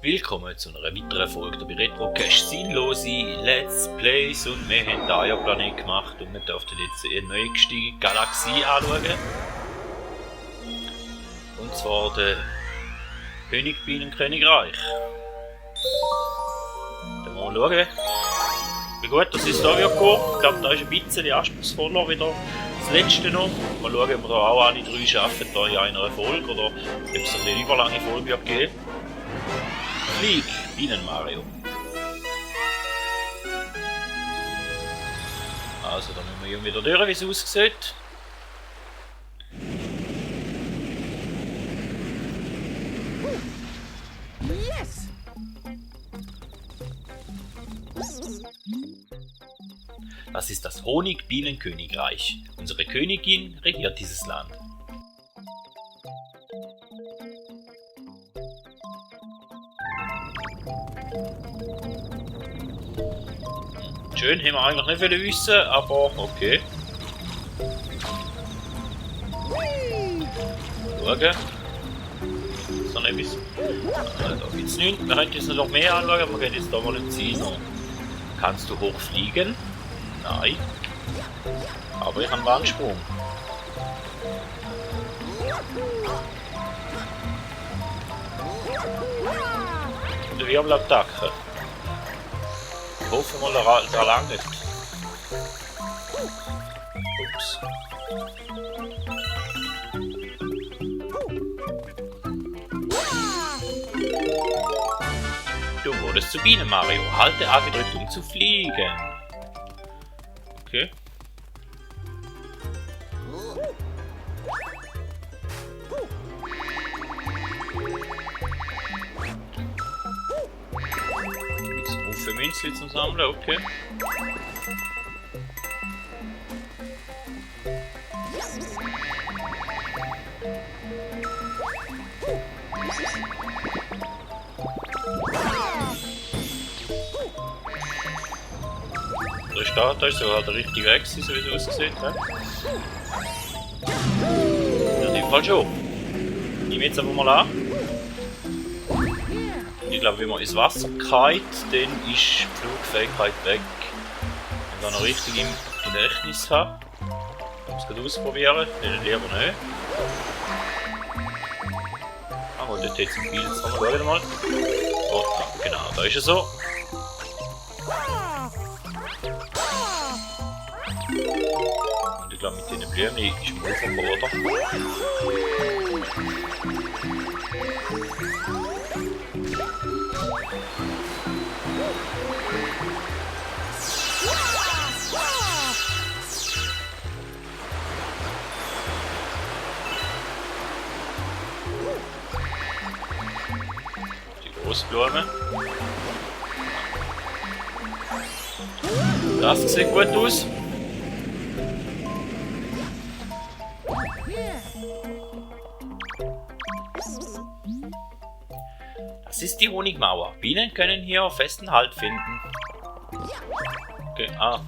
Willkommen zu einer weiteren Folge bei Retrocache Sinnlose Let's Plays und wir haben den Aya-Planet gemacht und wir dürfen jetzt eine nächste Galaxie anschauen. Und zwar der Königbienenkönigreich. Dann mal schauen, wie gut das ist da wird gehen. Ich glaube, da ist ein bisschen anspruchsvoller wieder das letzte noch. Mal schauen, ob wir da auch alle drei schaffen da in einer Folge oder ob es eine überlange Folge wird geben. Flieg, Bienen-Mario. Also, dann müssen wir wieder durch, wie es aussieht. Yes! Das ist das Honigbienenkönigreich. Unsere Königin regiert dieses Land. Schön, haben wir eigentlich nicht viel wissen, aber okay. Schauen. So ein bisschen. Da gibt es nichts. Wir können jetzt noch mehr anschauen, aber wir gehen jetzt da mal im Ziel noch. Kannst du hochfliegen? Nein. Aber ich habe einen Wandsprung. Und eine Wirbelattacke. Ich hoffe mal, da langt. Ups. Du wurdest zu Bienen, Mario. Halte A gedrückt, um zu fliegen. Okay. Für Münzen zum Sammeln, okay. Da ist sogar der richtige Weg, so wie es aussieht. Ja, in dem Fall schon. Ich nehme jetzt einfach mal an. Ich glaube, wenn man ins Wasser geht, dann ist die Flugfähigkeit weg. Wenn ich noch richtig im Gedächtnis habe. Ich muss es gerade ausprobieren, dann lieber nicht. Ah, mal dort jetzt im Bild jetzt nochmal schauen mal. Oh, genau, da ist er so. Und ich glaube, mit diesen Blümchen ist man aufgekommen, oder? Die große Blume. Das sieht gut aus. Das ist die Honigmauer. Bienen können hier festen Halt finden. Okay, ah.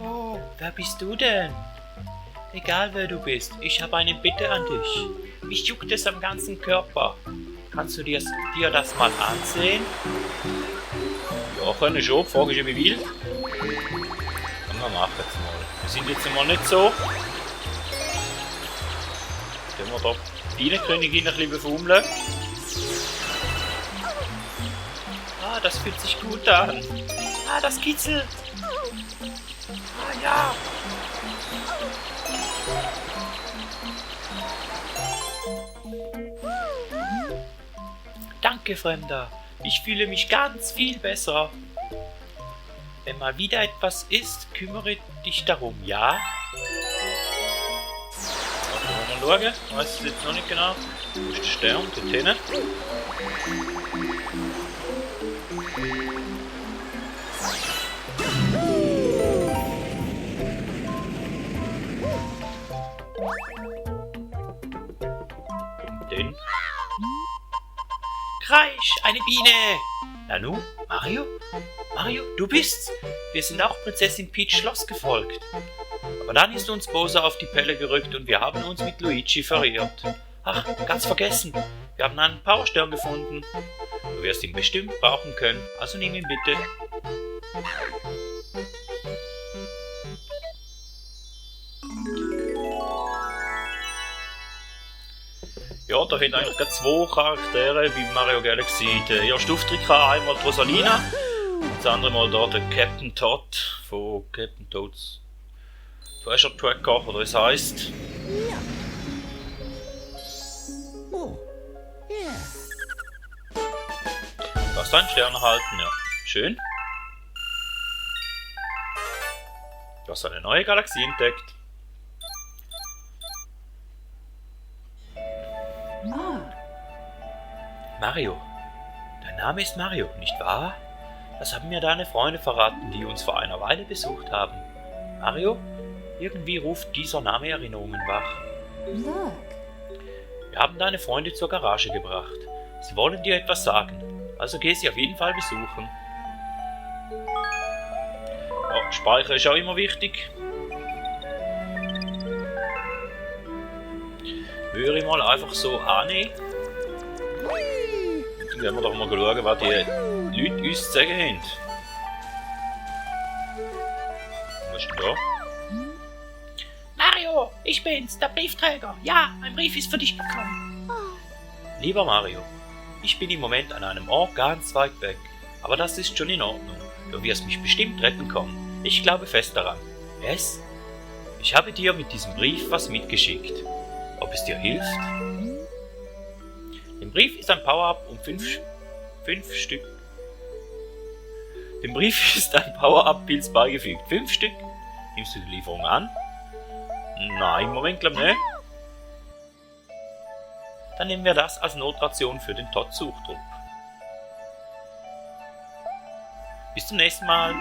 Oh, wer bist du denn? Egal wer du bist, ich habe eine Bitte an dich. Mich juckt es am ganzen Körper. Kannst du dir das mal ansehen? Ja, kann ich schon. Die Frage ist, wie viel. Und wir machen es mal. Wir sind jetzt mal nicht so. Können wir da die Bienenkönigin ein bisschen befummeln. Ah, das fühlt sich gut an. Ah, das kitzelt. Ah, ja. Danke, Fremder. Ich fühle mich ganz viel besser. Wenn mal wieder etwas ist, kümmere dich darum, ja? Mal schauen. Ich weiß es jetzt noch nicht genau. Wo ist der Stern? Dort hinten. Kreisch, eine Biene! Nanu, Mario? Mario, du bist's! Wir sind auch Prinzessin Peach Schloss gefolgt. Aber dann ist uns Bowser auf die Pelle gerückt und wir haben uns mit Luigi verirrt. Ach, ganz vergessen. Wir haben einen Powerstern gefunden. Du wirst ihn bestimmt brauchen können, also nimm ihn bitte. Ja, da haben eigentlich gerade zwei Charaktere bei Mario Galaxy. Der erste Auftritt kann einmal die Rosalina, das andere Mal da der Captain Todd von Captain Toads Treasure Tracker, oder wie es heisst. Du hast einen Stern erhalten, ja. Schön. Du hast eine neue Galaxie entdeckt. Mario. Dein Name ist Mario, nicht wahr? Das haben mir deine Freunde verraten, die uns vor einer Weile besucht haben. Mario? Irgendwie ruft dieser Name Erinnerungen wach. Wir haben deine Freunde zur Garage gebracht. Sie wollen dir etwas sagen, also geh sie auf jeden Fall besuchen. Ja, Speicher ist auch immer wichtig. Würde ich mal einfach so annehmen. Dann werden wir doch mal schauen, was die Leute uns zu sagen haben. Was ist denn da? Mario, ich bin's, der Briefträger. Ja, ein Brief ist für dich gekommen. Lieber Mario, ich bin im Moment an einem Ort ganz weit weg, aber das ist schon in Ordnung. Du wirst mich bestimmt retten können. Ich glaube fest daran. Es? Ich habe dir mit diesem Brief was mitgeschickt. Ob es dir hilft? Dem Brief ist ein Power-Up um 5 Stück. Dem Brief ist ein Power-Up-Pilz beigefügt. 5 Stück. Nimmst du die Lieferung an? Nein, im Moment glaube ich nicht. Dann nehmen wir das als Notration für den Todd-Suchtrupp. Bis zum nächsten Mal.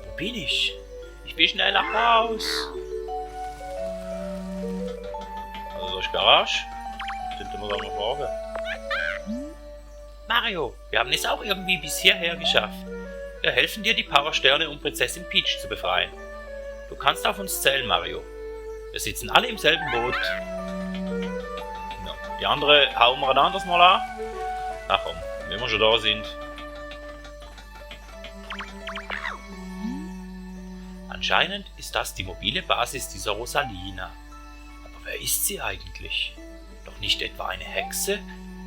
Wo bin ich? Ich will schnell nach Haus. Also da ist Garage. Könnte man da mal fragen. Mario, wir haben es auch irgendwie bis hierher geschafft. Wir helfen dir, die Powersterne, um Prinzessin Peach zu befreien. Du kannst auf uns zählen, Mario. Wir sitzen alle im selben Boot. Ja, die andere hauen wir ein anderes Mal an. Ach komm, wenn wir schon da sind. Anscheinend ist das die mobile Basis dieser Rosalina. Aber wer ist sie eigentlich? Doch nicht etwa eine Hexe?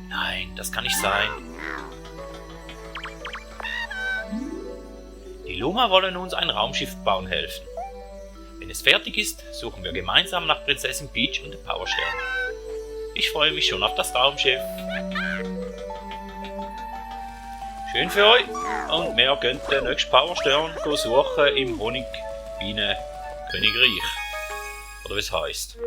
Nein, das kann nicht sein. Die Luma wollen uns ein Raumschiff bauen helfen. Wenn es fertig ist, suchen wir gemeinsam nach Prinzessin Peach und dem Powerstern. Ich freue mich schon auf das Raumschiff. Schön für euch. Und wir können den nächsten Powerstern suchen im Honigbienen-Königreich. Oder wie es heisst.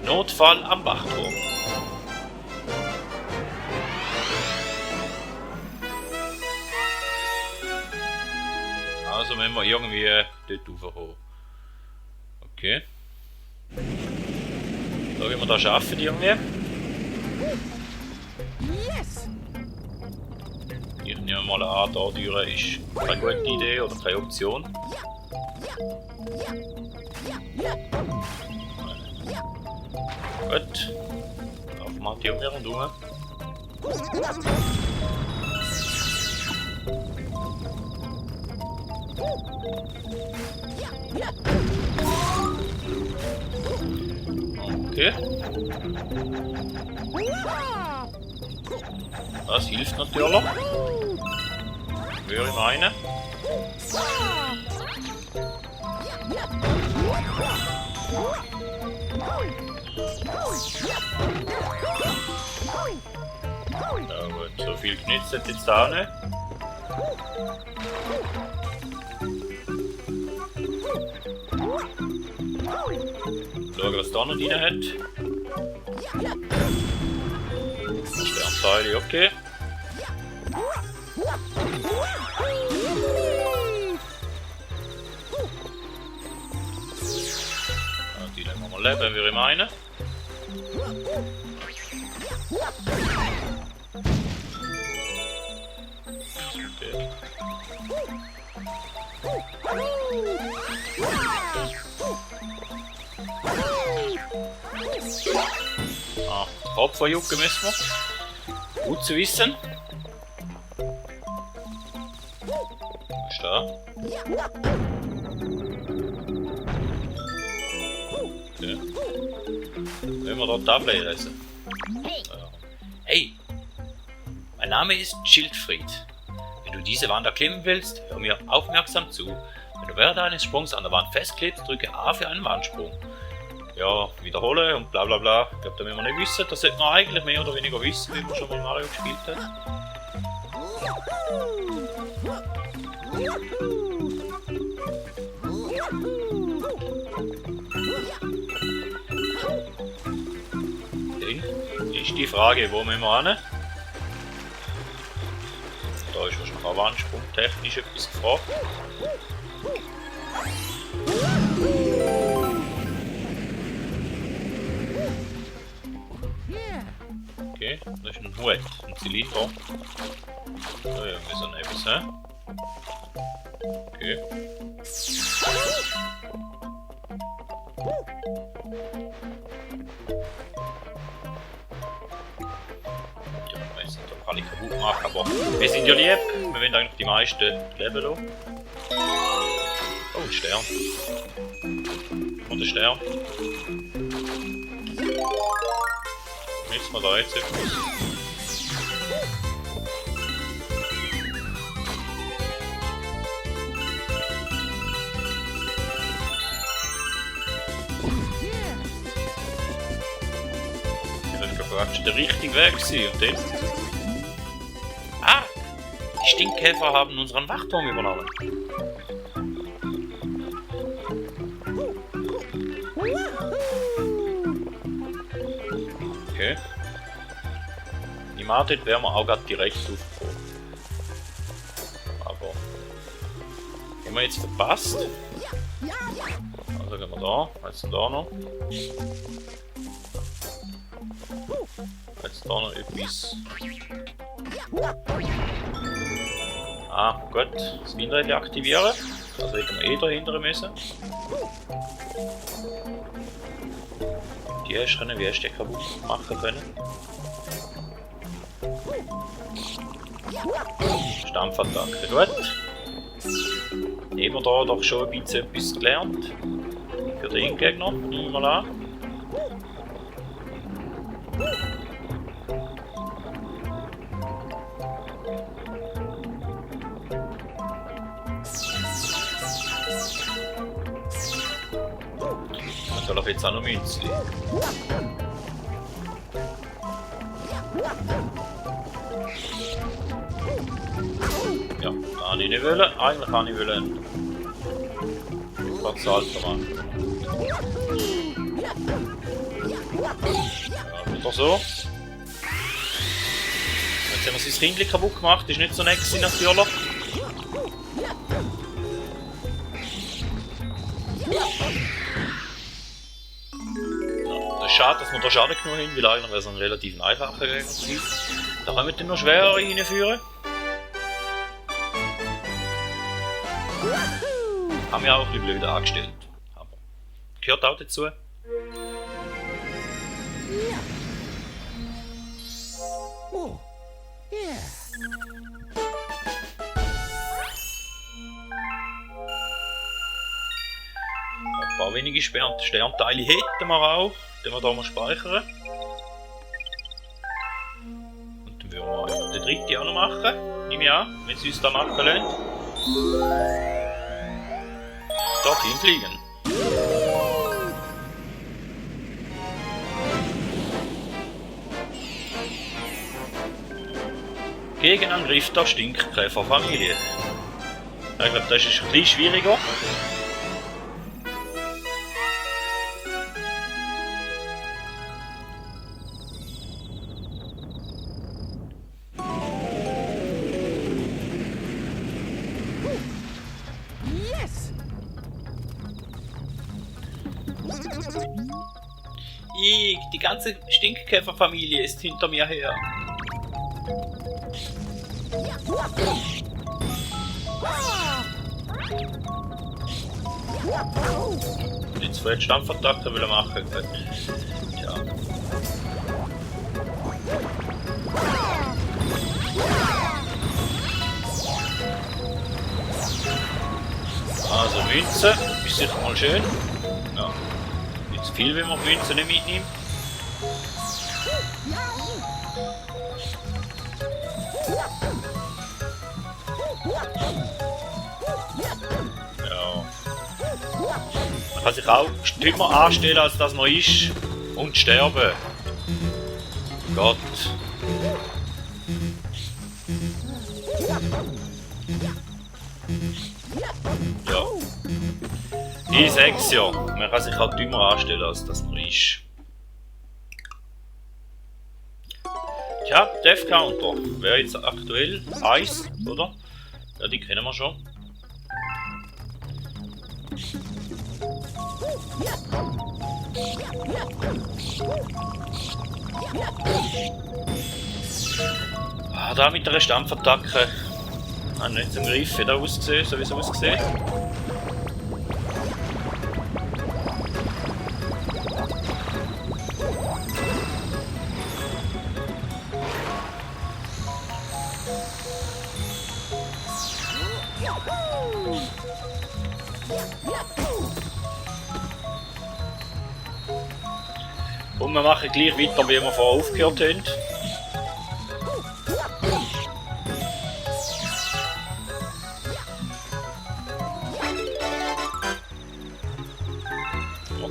Notfall am Wachturm. Also wenn wir irgendwie dort raufkommen. Okay. So, wie wir das schaffen irgendwie. Ich nehme mal an, da Tür ist keine gute Idee oder keine Option. Gut. Auf mal die um rundherum. Okay. Das hilft natürlich. Würde ich meinen. Ja gut, so viel genützt hat jetzt auch nicht. Schauen, was da noch drin hat. Sternteile, okay. Ja, die lassen wir mal leben, würde ich meinen. Okay. Ah, Opferjucke müssen wir. Gut zu wissen. Was ist da? Okay. Wenn wir dort Tablet lesen. Hey! Mein Name ist Schildfried. Wenn du diese Wand erklimmen willst, hör mir aufmerksam zu. Wenn du während eines Sprungs an der Wand festklebst, drücke A für einen Wandsprung. Ja, wiederhole und bla bla bla. Ich glaube, da müssen wir nicht wissen. Das sollte man eigentlich mehr oder weniger wissen, wie man schon mal Mario gespielt hat. Dann ist die Frage, wo müssen wir hin? Da ist wahrscheinlich auch Wandsprung technisch etwas gefragt. Okay, das ist ein Hut, ein Zylinder. Da irgendwie so etwas, hä? Okay. Ja, ich weiß nicht, ob alle kaputt machen, aber wir sind ja lieb. Wir wollen eigentlich die meisten leben lassen. Oh, ein Stern. Und ein Stern. Nützt man da jetzt etwas? Das war praktisch der richtige Weg gewesen. Und dann... Ah! Die Stinkkäfer haben unseren Wachturm übernommen. Okay. Wartet, wären wir auch gerade direkt aufgekommen. Aber haben wir jetzt verpasst. Also gehen wir da. Was ist denn da noch? Jetzt da noch etwas. Ah, gut. Das Windrädchen aktivieren. Also hätten wir dahinter müssen. Die hast du wie hast du die kaputt machen können? Stampfattacke, gut. Haben wir da doch schon ein bisschen etwas gelernt. Für den Gegner, nehmen wir mal an. Das soll auf jetzt auch noch Münzen. Ja, kann ich nicht wollen. Eigentlich kann ich wollen. Salto machen. Ja, wieder so. Jetzt haben wir sein Kindchen kaputt gemacht. Ist nicht so nett gewesen, natürlich. Es ist schade, dass wir da Schaden genommen haben, weil eigentlich wäre es ein relativ einfacher Gegner gewesen. Da können wir den noch schwerer reinführen. Haben wir auch ein bisschen blöd angestellt. Aber gehört auch dazu. Ein paar wenige Sternteile hätten wir auch, die wir hier mal speichern. Und dann würden wir den dritten auch noch machen, nehme ich an, wenn sie uns da machen lassen. Dorthin fliegen. Gegenangriff der Stinkkäferfamilie. Ich glaube, das ist ein bisschen schwieriger. Die ganze Stinkkäferfamilie ist hinter mir her. Jetzt will ich Stampfattacke machen. Ja. Also Münze, ist sicher mal schön. Ja. Jetzt viel, wenn man Münze nicht mitnimmt. Ja. Man kann sich auch dümmer anstellen, als das man ist. Und sterben. Gott. Ja. Ich sag's ja, man kann sich halt dümmer anstellen, als das man ist. Tja, Death Counter wäre jetzt aktuell 1, oder? Ja, die kennen wir schon. Ah, da mit der Stampfattacke. Hat nicht zum Griff wieder ausgesehen, so wie es ausgesehen. Und wir machen gleich weiter, wie wir vorher aufgehört haben.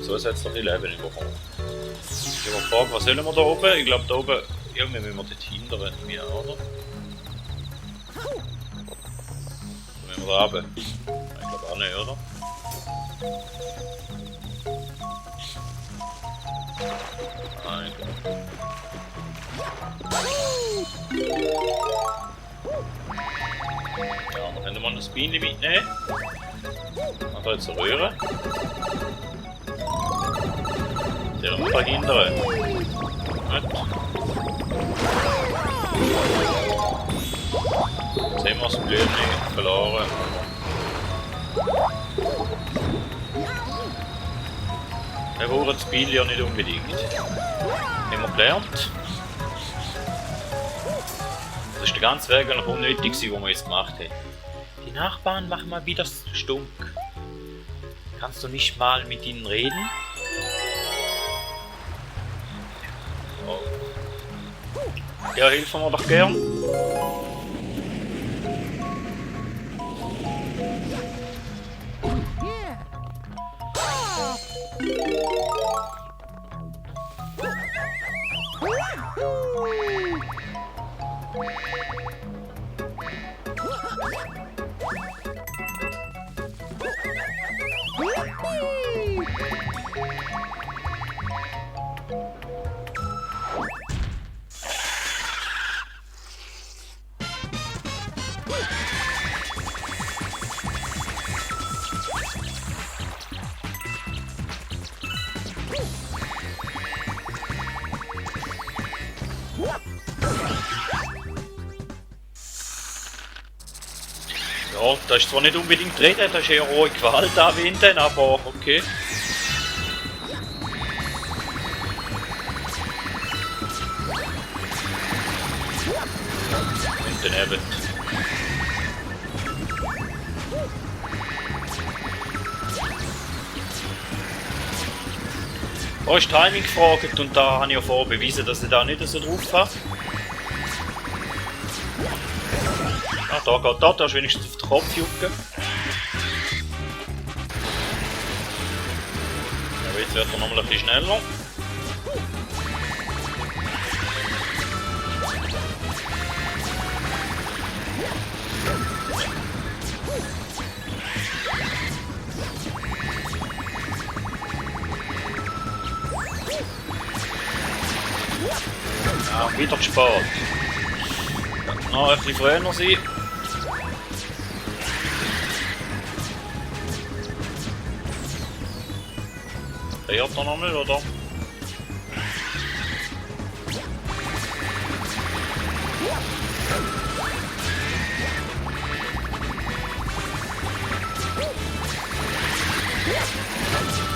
Zusätzliche Leben bekommen. Ich habe gefragt, was sollen wir da oben? Ich glaube da oben, irgendwie müssen wir dort hindern, mir, oder? Oder müssen wir da runter? Ich glaube auch nicht, oder? Nein. Ja, dann können wir ein Bienen mitnehmen. Und da jetzt eine Röhre. Der muss verhindern. Nicht. Jetzt haben wir das Blöd nicht verloren. Wir brauchen das Spiel ja nicht unbedingt. Haben wir gelernt. Das ist der ganze Weg eigentlich unnötig, den wir jetzt gemacht haben. Die Nachbarn machen mal wieder stunk. Kannst du nicht mal mit ihnen reden? Ja, helfen wir doch gern. Ja, da ist zwar nicht unbedingt reden, da ist eher rohe Gewalt anwenden, aber okay. Und daneben. Da ist Timing gefragt und da habe ich ja vorher bewiesen, dass ich da nicht so drauf habe. Ah, da geht da ist wenigstens auf den Kopf jucken. Ja, jetzt wird er nochmal ein bisschen schneller. Ja, wieder gespart. Noch ein bisschen früher sein. Fährt er nochmal, oder?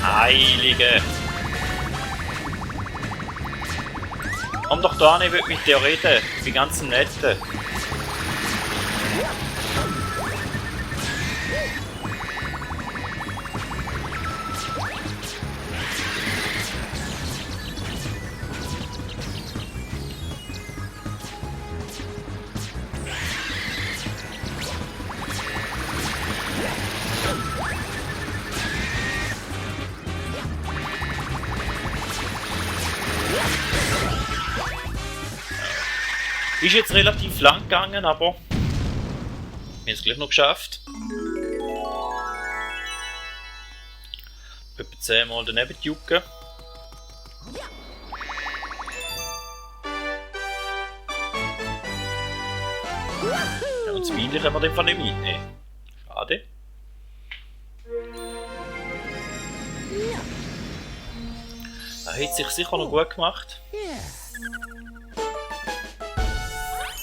Heilige! Komm doch da hin, ich will mit dir reden. Die ganzen Netten. Ist jetzt relativ lang gegangen, aber wir haben es gleich noch geschafft. Etwa 10 Mal daneben jucken. Ja, und das Bienen können wir den Fall nicht mitnehmen. Schade. Er hat sich sicher noch gut gemacht.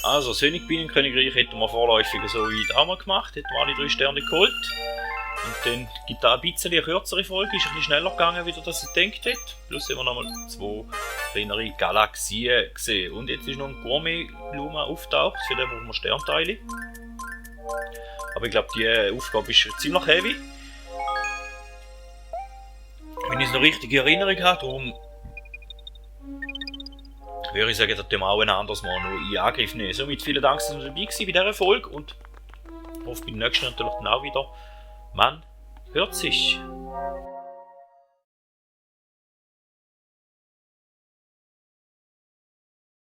Also, das Honigbinenkönigreich hätten wir vorläufig so weit auch mal gemacht, hätten wir alle 3 Sterne geholt. Und dann gibt es ein bisschen eine kürzere Folge, ist ein bisschen schneller gegangen, wie das ich gedacht hätte. Plus haben wir nochmal 2 kleinere Galaxien gesehen. Und jetzt ist noch ein Gourmet-Luma auftaucht, für den brauchen wir Sternteile. Aber ich glaube, die Aufgabe ist ziemlich heavy. Wenn ich es noch richtig in Erinnerung habe, darum würde ich sagen, dass wir auch ein anderes Mal noch in Angriff nehmen. Somit vielen Dank, dass ihr dabei gewesen bei dieser Folge und hoffe bei der nächsten natürlich dann auch wieder. Man hört sich.